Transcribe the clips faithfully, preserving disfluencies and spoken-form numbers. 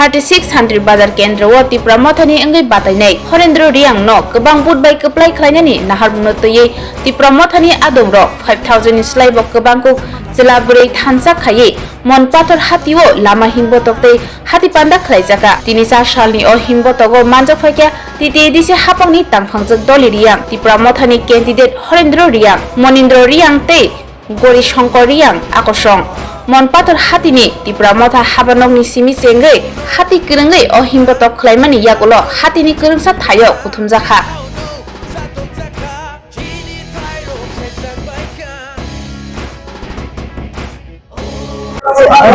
Thirty six Santri Bazar kendro o Tipra Mothani wngwi batainai Horendro Riang no kwbang vote bai kwplai khlainani naharmungno twiwi Tipra Mothani adongrok five thousand ni slai bo kwbang kuk chwla bwrwi thansa khaiwi Mon Pathor hati o lama himbotok tei hati panda khlaijaka. Tini char salni o himbotogo manjak phaikha T T A D C hapangni tangphangjak Doli Riang, Tipra Mothani candidate Horendro Riang, Monindro Riang tei Gori Shongkor Riang akosong. Mon Pathor hatini Tipra Motha habanokni simi chengwi hati kwrwngwi o himbotok khlaimani yagulo hatini kwrwngsa thaio kuthumjakha.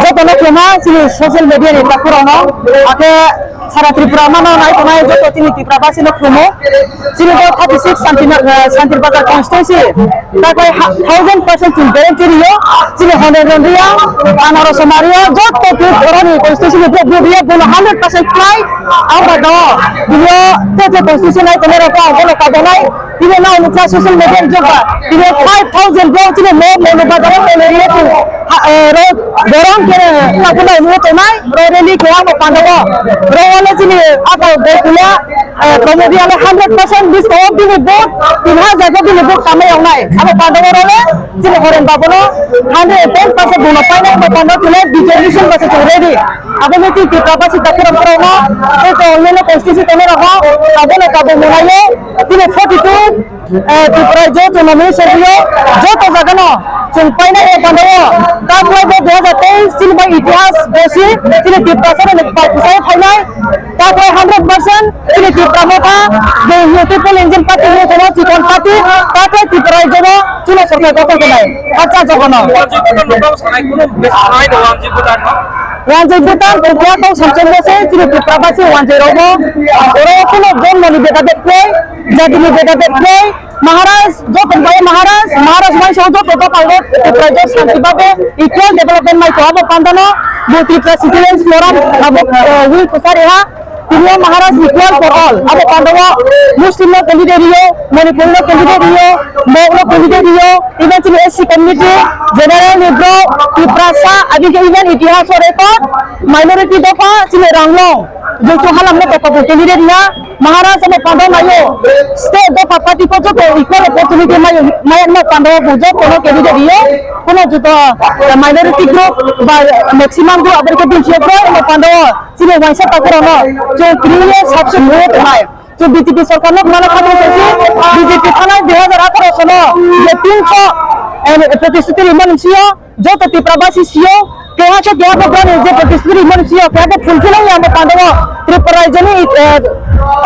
Jotono khuluma chini social media ni takhurokno, akhe sara Tripura mano nai tongnai joto chini Tripura basino khulumo. Chini bo thirty six Santi, eh, Santir Bazar constituency. Takai ha-, thousand percent chini guarantee rio. Chini Honorable Riang, Anaro Somario, joto Tripura ni constituency ni bo, bo rio, bono hundred percent khlai. Ang ba do, rio, te te constituency nai tongnai rok, bono kabonai. Tini nai nukha social media ni jokba. Tini five thousand bo chini mo mo no bazar o tele ri tu. Ha, eh, ro, borong kene na kunai mo to nai, ro rally ke amo pandao. Ro wale chini aka go kula, eh, comedy ale hundred percent discount bini vote, tin hajar ko bini vote kamai ong nai. Amo pandao ro le, chini horen babono hundred ten percent bono painai, amo pandao chini B J P mission basa chini ready. Abo meeting Tripura basi takhurok rok no, tei to onno constituency tongna rok no, abo no kabo mwnai o, tini forty two, eh, Tripura joto nomination rio, joto jaga no, chwng painai o panda o, takhwlai bo dui hajar teis chini bai itihas bosi, chini Tripura sara ni pai kusai phainai, takhwlai hundred percent, chini Tripura motha, the multiple engine party ni jono chikon party, takhwlai Tripura jono, chini sorkar gotho khenai, khakchang jogono. Wanjwi bwtang rok sanai kuno bwskanai do wanjwi bwtang no. Wanjwi bwtang rok ya tong samchang bose chini Tripura basi wanjwi rok bo. Oro kuno jonmo ni beda bed khlai, jati ni beda bed khlai, Maharaj, joto bai Maharaj, Maharaj mai so joto to kalbo Tripura jo santi babe equal development mai to abo pandano, bo Tripura Citizens Forum abo, eh, will kusari ha. Tini o Maharaj equal for all. Abo pandao Muslim no candidate rio, Manipur no candidate rio, Mog no candidate rio, even chini S C community, general ni bro, Tiprasa, abike even itihas o record, minority dopha, chini Ranglong, joto halam no toko candidate na, Maharaj abo pandao mayo, state dopha party ko joto equal opportunity mayo, mayan no pandao bo joto no candidate rio, kono joto, eh, minority group ba maximum group abike binchio bro, abo pandao. Chini waisa takhurokno chwng kwrwngwi subject rwwi tongnai. Chwng B J P sorkarno mano khatungwi tongsi, B J P thanai dui hajar atharo sono je tinso, eh, protisthuti rimani sio, joto Tripura basi sio, keha khe keha bo brani je protisthuti rimani sio, keha khe fulfill wngya amo pandao Tripura rajyoni, eh,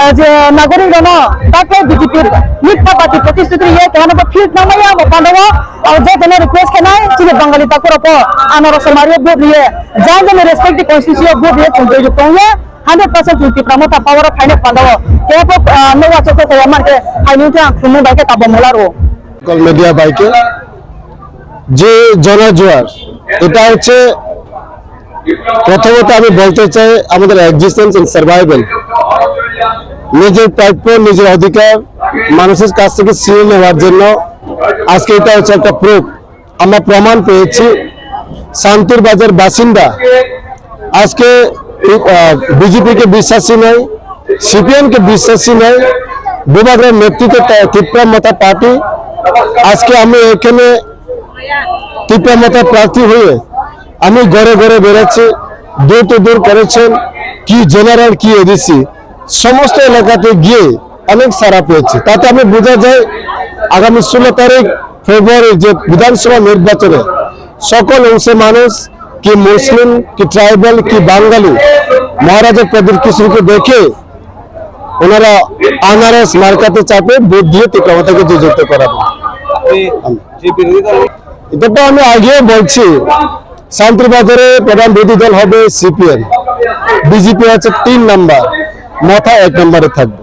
eh, je nagorik rokno takhwlai B J P mitha bati protisthuti riya, keha no bo field nangmaya amo pandao, o jotono request khenai chini Bangali takhurokbo anaro somario vote riye, jang jani respective constituency o vote riye chwng joijuk tongya. Hundred percent chwng Tipra Motha power o phaina pandao. Kebo, ah, no wacha kok ya man khe phaini wngkhe ang khumui bai khe kabo mola rwo. সকল মিডিয়া ভাইকে যে জনজোয়ার, এটা হচ্ছে প্রথমত আমি বলতে চাই আমাদের এক্সিস্টেন্স এন্ড সার্ভাইভাল, নিজের প্রাপ্য, নিজের অধিকার মানুষের কাছ থেকে ছিনিয়ে নেওয়ার জন্য আজকে এটা হচ্ছে একটা প্রুফ। আমরা প্রমাণ পেয়েছি, শান্তির বাজার বাসিন্দা আজকে বিজেপিকে বিশ্বাসী নয়, সিপিএমকে বিশ্বাসী নয়, বুবাগ্রাম নেতৃত্বে তা- তিপ্রা মথা পার্টি। আজকে আমি এখানে তিপ্রা মথা প্রার্থী হয়ে আমি ঘরে ঘরে বেরোচ্ছি, ডোর টু ডোর করেছেন, কি জেনারেল কি এডিসি, সমস্ত এলাকাতে গিয়ে অনেক সাড়া পেয়েছে। তাতে আমি বোঝা যায় আগামী ষোলো তারিখ ফেব্রুয়ারি যে বিধানসভা নির্বাচনে সকল অংশের মানুষ, কি মুসলিম, কি ট্রাইবাল, কি বাঙালি, মহারাজের প্রতিশ্রুতিকে দেখে ওনারা আনারস মার্কাতে চাপে ভোট দিয়ে টিপ্রা মথাকে জয়যুক্ত করাবে। আপনি যে বিরোধী দল এটা তো আমি আগেও বলছি, শান্তির বাজারে প্রধান বিরোধী দল হবে সিপিএম, বিজেপি হচ্ছে তিন নাম্বার, মথা এক নম্বরে থাকবে।